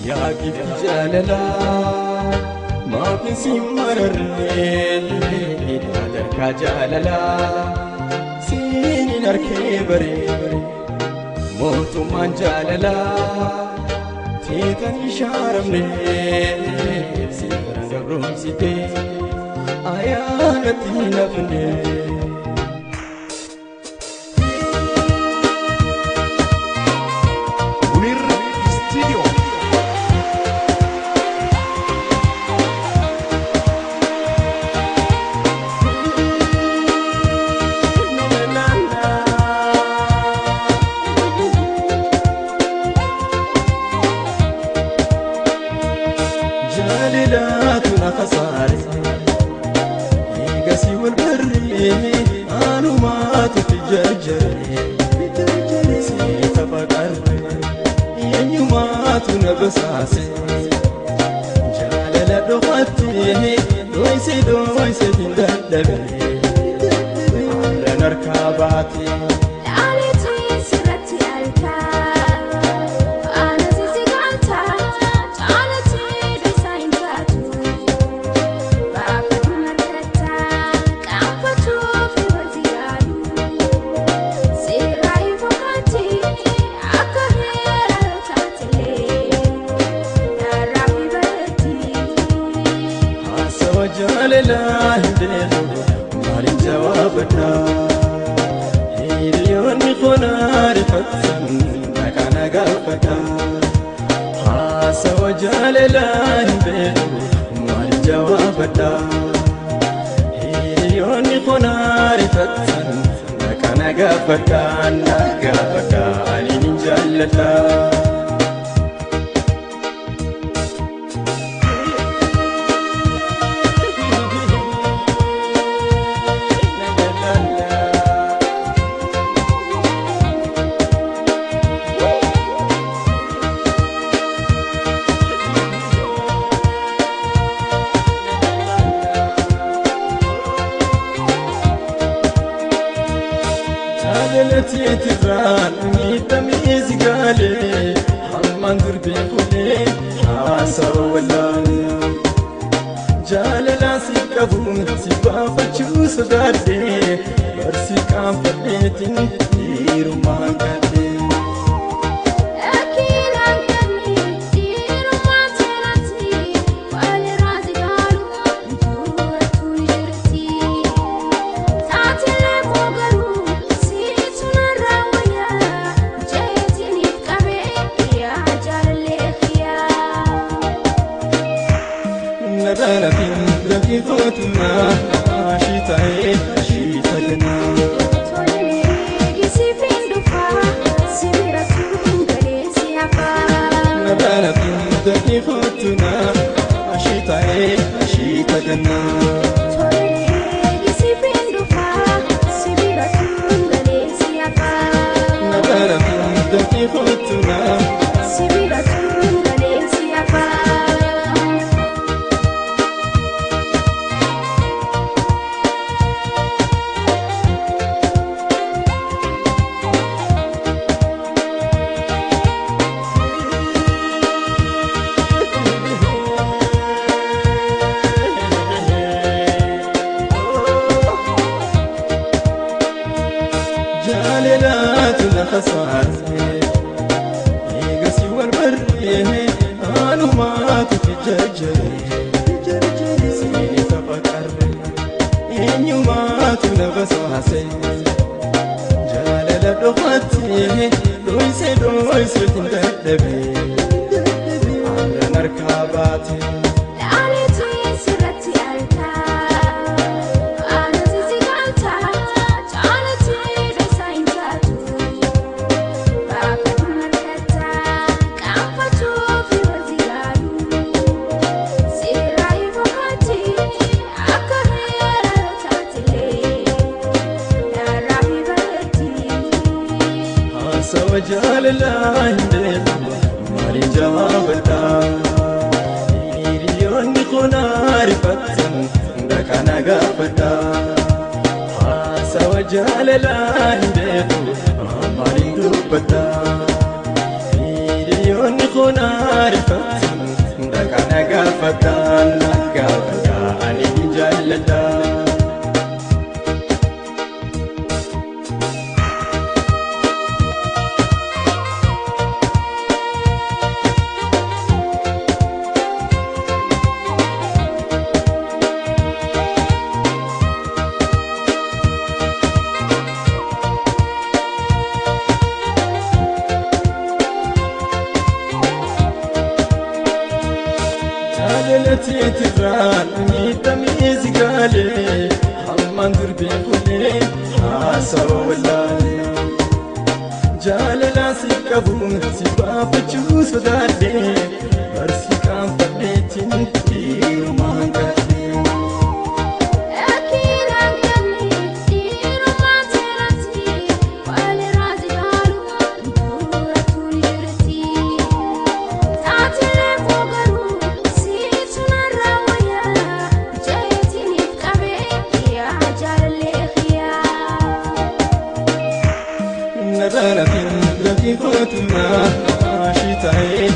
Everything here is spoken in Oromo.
Yaa gifti jaalalaa maaf si mararree sadarkaa jaalalaa siin hin arkee baree mootummaan jaalalaa teetan hin shaaramne si gabroomsite ayyaanatti hin hafne. Munir Studio. Jaalalaatu na khasaare eegasii wal barree anumaatu itti jarjare si tafaqarre eenyumaatu na basaase jaalala dhokattee dhoyse dhoyse hin dadhabe har'an harkaa baate. Haasawa jaalalaa hin beeku maaliin jawaabadha? Hiriyoonni konaa rifatan maqaa na gaafadha. Haasawa jaalalaa hin beeku maaliin jawaabadha? Hiriyoonni konaa rifatan maqaa na gaafadha na gaafadha ani nin jaalladha. Jaalalateetirraan miidhamee si gaalee hammaan dur beekulee haasawa wallaalee. Jaalalaan si qabuun si baafachuu sodaadhee barsi qaanfadheetiin dhiirummaan gadhee. Narrafin rafiifatuna ashii ta'ee ashii taganaa. Narrafin rafiifatuna ashii ta'ee ashii taganaa. Narrafin rafiifatuna. Sibira tun galee si hafaa. Jaalalaatu na khasaare eegasii wal barree anumaatu itti jarjare siini tafaqarre eenyumaatu na basaase jaalala dhokattee dhoyse dhoyse hin dadhabe har'an harkaa baate. Haasawa jaalalaa hin beeku maaliin jawaabadha? Hiriyoonni konaa rifatan dhaqaa na gaafadha. Haasawa jaalalaa hin beeku maaliin dubbadha? Hiriyoonni konaa rifatan. gaafadha, na gaafadha, ani ni jaalladha. Jaalalateetirraan miidhamee si gaalee, hammaan durbee fuulee haasawa wallaalee. Jaalala si qabu si baafachuu sodaadhee, barsi qaanfadheetiin dhiirumaan kadhee. Akkiiraan galli dhiirummaa seeratti walirraa jilaalu duratti jirti. Taatilee koo garuu siitu narraa wayyaa jeetiniif qabee yaa jaalallee xiyyaa. Narraa rafii kootumaa ashii taa'ee